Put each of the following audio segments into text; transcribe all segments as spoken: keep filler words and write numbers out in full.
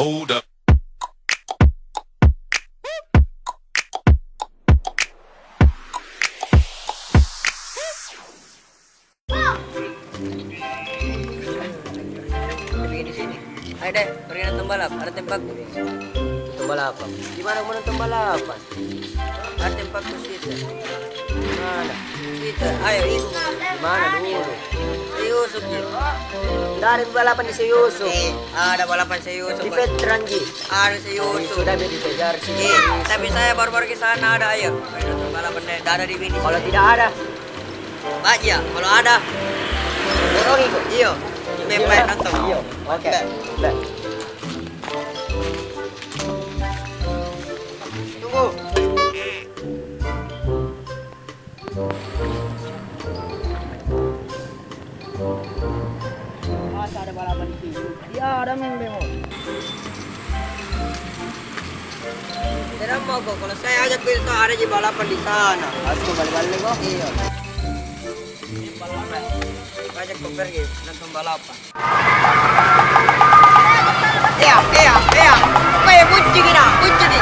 Hold up. Pergi di sini. Ayo deh, pergi nonton balap. Ada tempatku. Nonton balap apa? Di mana mau nonton balap apa? Ada tempatku situ. Di mana? Situ. Ayo, ikut. Di mana dulu? Seyusup ji. Nggak ada balapan di Seyusup. Eh, ada balapan Seyusup. Di veteran ji. Ada Seyusup. Sudah dikejar sih. Eh, tapi saya baru-baru ke sana ada, ayo. Ayo nonton balapan deh. Nggak ada di sini. Kalau tidak ada, baja, kalau ada, borongi ko. Iyo. Main-main nonton. Iyo. Oke. Baik. Tunggu. Masa ada balapan di situ? Iya, ada main bemo. Kenapa kok? Kalau saya ajak kau itu ada ji balapan di sana. Harus kau balik-balik kok. Iya. Ini balapan. Ajak kau pergi nonton balapan. Iya, iya, iya. Weh, kunci kena, kunci ki.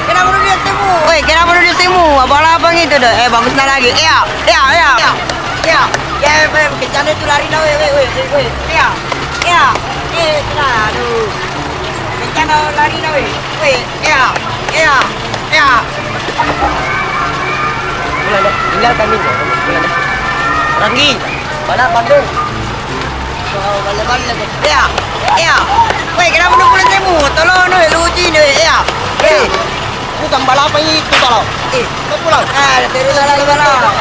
Kenapa lu dia semua? Weh, kenapa lu dia semua? Balapan itu dah. Eh, bagus nah lagi. Iya, iya, iya. Iya. Ya, weh, kencang itu lari dah, weh, weh, weh, weh. Iya. Iya. Eh, kena, aduh. Kencang dah lari dah, weh. Weh, iya, iya, iya. Pulang deh, tinggalkan ini. Pulang deh. Ranggi, balapan deh. Oh, balapan deh. Iya, iya. Weh, kenapa lu pulang semua? Tolong, weh, lu sini, weh. Iya. Eh, bukan balapan itu, tolong. Eh, kau pulang. Ah, serius, serius, serius.